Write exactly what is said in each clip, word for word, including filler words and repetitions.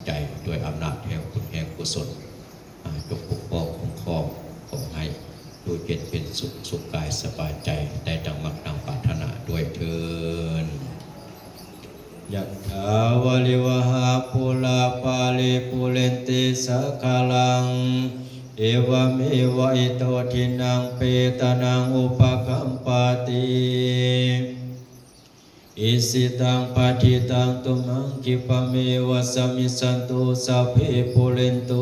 ใจด้วยอำนาจแห่งบุญแห่งกุศล อ่า จงปกป้องคุ้มครอง ขอให้อยู่เย็นเป็นสุข สุขกายสบายใจ ได้ดังมักดังปรารถนาด้วยเทอญ Yathā vārivahā pūrā paripūrenti sāgaraṃ, evameva ito dinnaṃ petānaṃ upakappati. Icchitaṃ patthitaṃ tumhaṃ khippameva samijjhatu, sabbe pūrentu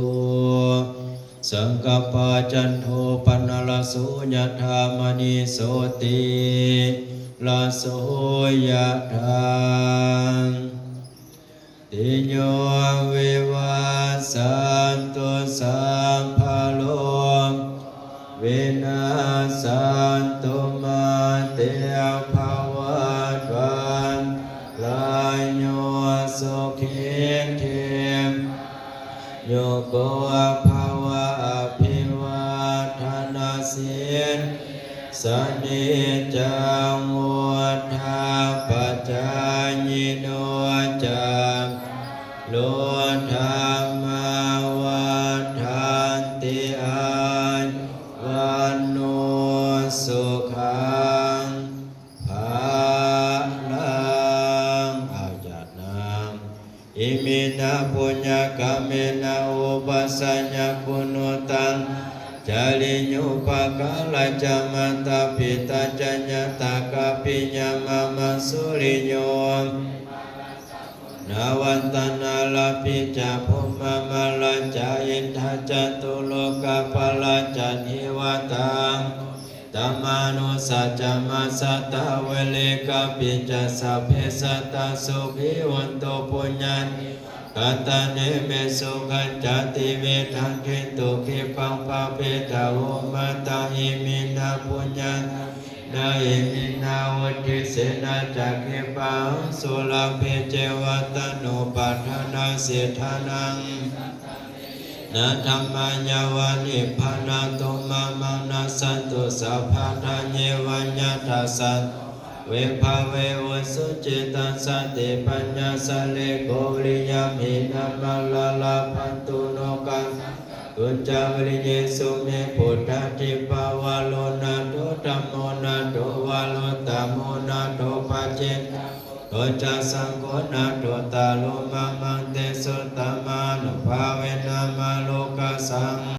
saṅkappā, cando paṇṇaraso yathā, maṇi jotiraso yathā. Sabbītiyo vivajjantu, sabbarogo vinassantu, mā te bhavatvantarāyo, sukhī dīghāyuko bhava. Abhivādanasīlissa niccaṃ vuḍḍhāpacāyino, cattāro dhammā vaḍḍhanti, āyu vaṇṇo sukhaṃ balaṃ. อา หยาดน้ำ Iminā puññakammena upajjhāyā guṇuttarā, ācariyūpakārā ca mātā pitā ca ñātakā piyā mamaṃ, suriyo guṇavantā narāpi ca, brahmamārā ca indā ca catulokapālā ca devatā, purisamānussā ca majjhattā verikāpi ca, sabbe sattā sukhī hontu, puññāni pakatāni me, sukhañca tividhaṃ dentu, khippaṃ pāpetha vomataṃ. Iminā puññakammena, iminā uddisena ca, khippāhaṃ sulabhe ceva taṇhupādānachedanaṃ, na dhammā yāva nibbānato mamaṃ, nassantu sabbadā yeva yattha jāto bhave bhave. Ujucittaṃ satipaññā sallekho viriyamhinā, mārā labhantu nokāsaṃ kātuñca viriyesu me. Buddhādhipavaro nātho, dhammo nātho varuttamo, nātho pacce buddho ca, saṅgho nāthottaro mamaṃ, tesottamānubhāvena mārokāsaṃ